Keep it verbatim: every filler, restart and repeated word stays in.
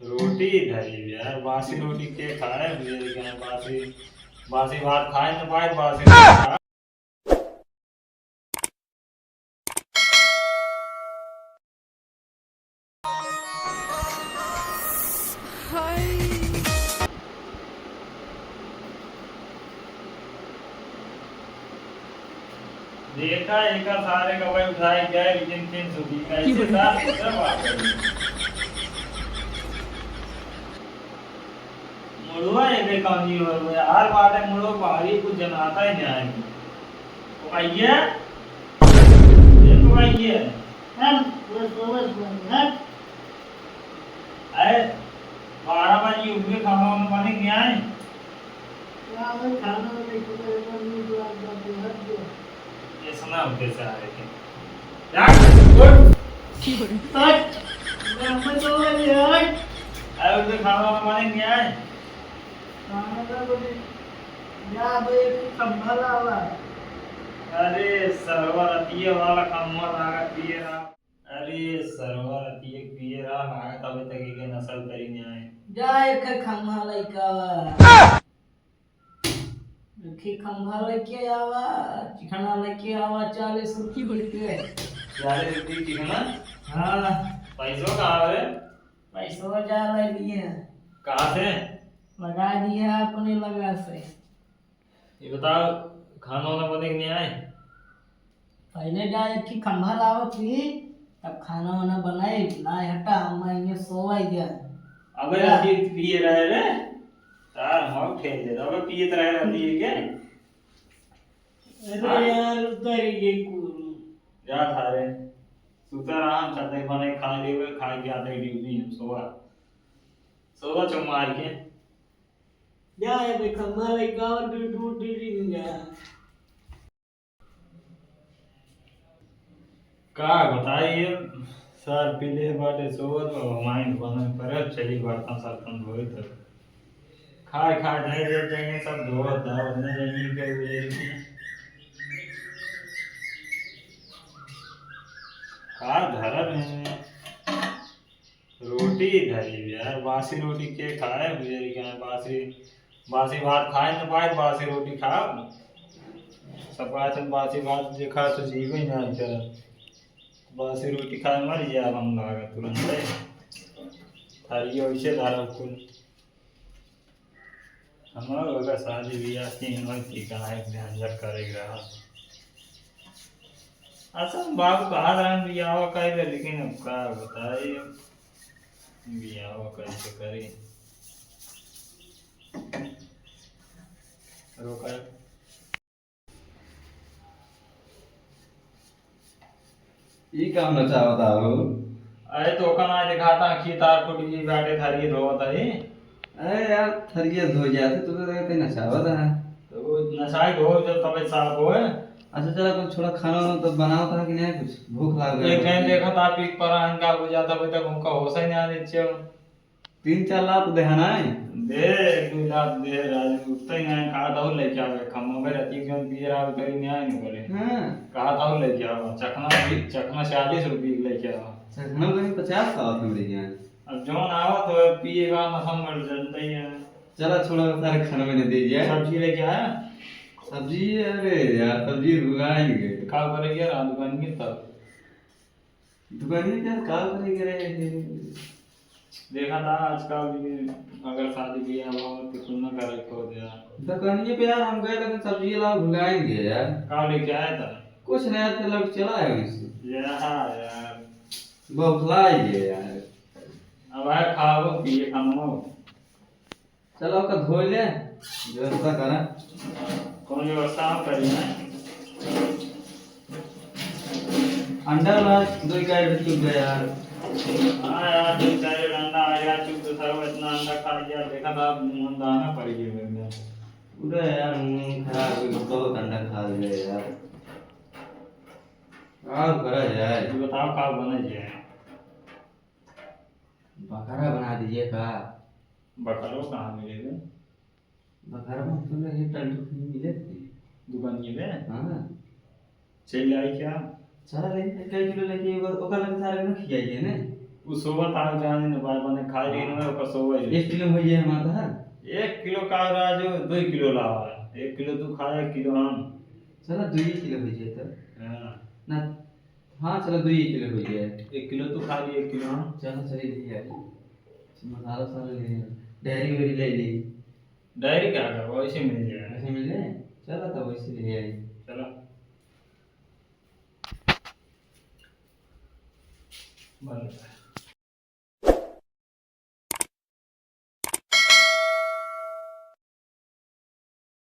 रोटी धरी यार, बासी रोटी के खाए? बुझे क्या बासी, बासी भात खाए न पाए, बासी रोटी खाए। देखा, एका सारे का भाई उठाए गए, लेकिन फिर सुधी का ऐसे साथ क्या बात है? मुड़वा एके कमी हो गया, हर बात है मुड़वा पहाड़ी कुछ जनाता ही नहीं है। तो आइए, ये तो आइए। हट, वो सोवत बनी, हट। अरे, बारह बजे उठ के खाना वाना बने के आए? क्या भाई, खाना वाना एक बार, एक बार नहीं जो आप जाते, हट जो। ये सुना होते सारे के। हट, उठ। हट, मैं तो बोल रही, हट। अरे, उठ के खाना वाना बने के आए? खाना वाना बने, या भाई, एक खंभा लावा। अरे, सरवा रतिये वाला खंभा लागत पिए रहा। अरे सरवा, रतिये के पिए रहा, लागत अबे तक एके नसल करी न्याय। जा एक खम्हा लइका आवा। एक खम्हा लइके आवा, चिखना लइके आवा, चालीस रुपये के। चालीस रुपये चिखना? हाँ। पैसो कहाँ रे? पैसो जा ले लिए। कहाँ से? लगा दिया अपने लगा से। ये बताओ, खाना वाना बने के नहीं आए? पहले जा एक ठे खंभा लावत ही, तब खाना वाना बनाई। ना हटा, हम इन्हें सोवाई जा। अबे जा। राती पिए रहे रे, तार हम ठेल दे। अबे पिए तो रहे राती के। अरे हाँ? यार, उतर ही गई कुल। जा सारे, सुता रहा, हम चलते खाने खा लेवे, खा के आते ड्यूटी हम सोवा। सोवा चुप मार के। जा, ये देख, हमारे गाँव डू-, डू-, डू-, डू-, जा। का बताई, ये सर पीले बाटे सोवत में, हमारे बनन पर चली बर्तन सर्तन धोए तो खाए, खाए, जाए, जाए, जाए, सब धोवत है, उतने जाए, के, का धरम है? रोटी धरी यार, बासी रोटी के खाए? बुझे क्या बासी, बासी भात खाए न पाए, बासी रोटी खाओ। सब बात हम बासी भात जे खा तो जीवे ना कर। बासी रोटी खाए मर जाए हम लागे तुरंत। थारी वैसे धारा कुल। हमार होगा शादी बियाह तीन होई, की कहाँ एक झंझट करे के रहा। अच्छा, बाबू कहा रहा बियाह करे, लेकिन अब का बताई, अब बियाह कैसे करी। रोका। ई काम नचावत आहो। अरे तो ओका ना दिखाता, आँखी तार फूट गई बाटे, थरिये धोवत है। अरे यार, थरिये धो जाते, तू तो कहते नचावत है। तो वो नचाई धो जब तबे साफ होए। अच्छा चला, कुछ थोड़ा खाना वाना तो बनावत है कि नहीं कुछ? भूख लाग गई एक है। टाइम देखा था, पीक पर आन का हो जाता, अभी तक उनका होश ही नहीं आने चाहिए। तीन चार लात देहा नाय? दे, एक दो लात दे राजू, उठते ही नाय, कहा था और लेके आवे, खम्मा भाई राती के जौन पिए रहा, उधर ही न्याय नहीं करे। हाँ। कहा था और लेके आवे, चखना भी, चखना चालीस रुपये की लेके आवे। चखना भाई पचास का आवत हमरे यहाँ। अब जौन आवत हो, पिएगा, नशा मर जानते ही है। चला छोड़ा, सारे खाना मैंने दे दिया है। सब्जी लेके आया? सब्जी, अरे यार, सब्जी भुलाएंगे। का करेंगे, रात बन गई तब। दुकानी पे का करे के रहे? देखा था आजकल भी, अगर शादी ब्याह हुआ हो तो सुनना करे को दिया। दुकानिए पे यार हम गए, लेकिन सब्जी ला भुलाएंगे यार। का लेके आया था? कुछ नहीं, आज लग चला है इससे। यार, यार। बौखला ही है यार। अब है खाओ, पिए, खाओ। चलो, ओका धोइ ले, व्यवस्था करा। कौन व्यवस्था हम करी हैं? अंडा ला, दो इकाई भी चुप गया यार। हाँ यार, दो इकाई अंडा आ गया, चुप तो था, वो इतना अंडा खा गया, देखा था, मुंह दाना पड़ गया मेरे में। पूरा यार, मुंह खराब हो गया, बहुत अंडा खा गया यार। का करा जाए? ये बताओ, का बना जाए? बकरा बना दीजिए का? बकरो कहाँ मिलेगा? बकरा हम सुने ये टल्लू कहीं मिले थे। दुकान के में? हाँ। चल जाए क्या? चला ले, एक किलो लेके ओकर, ओकर लगे सारे में खियाइए ने। तू सोबत आ जाने न बाय बने खाए रही न, ओकर सोबत ही। एक किलो होइ जाए हमार तो, हाँ। एक किलो का राजू, दुइ किलो लावा। एक किलो तू खा, एक किलो हम। चला, दुइ किलो होइ जाए तो। हाँ। ना, हाँ, चला, दुइ किलो होइ जाए। एक किलो तू खा ली, एक किलो हम। चला, चली ले आई। मसाला, वसाला ले आई। डायरी, वायरी ले ली। डायरी का है? वैसे मिल जाए। वैसे मिल जाए? चला, तो वैसे ले आई। चला। बंद।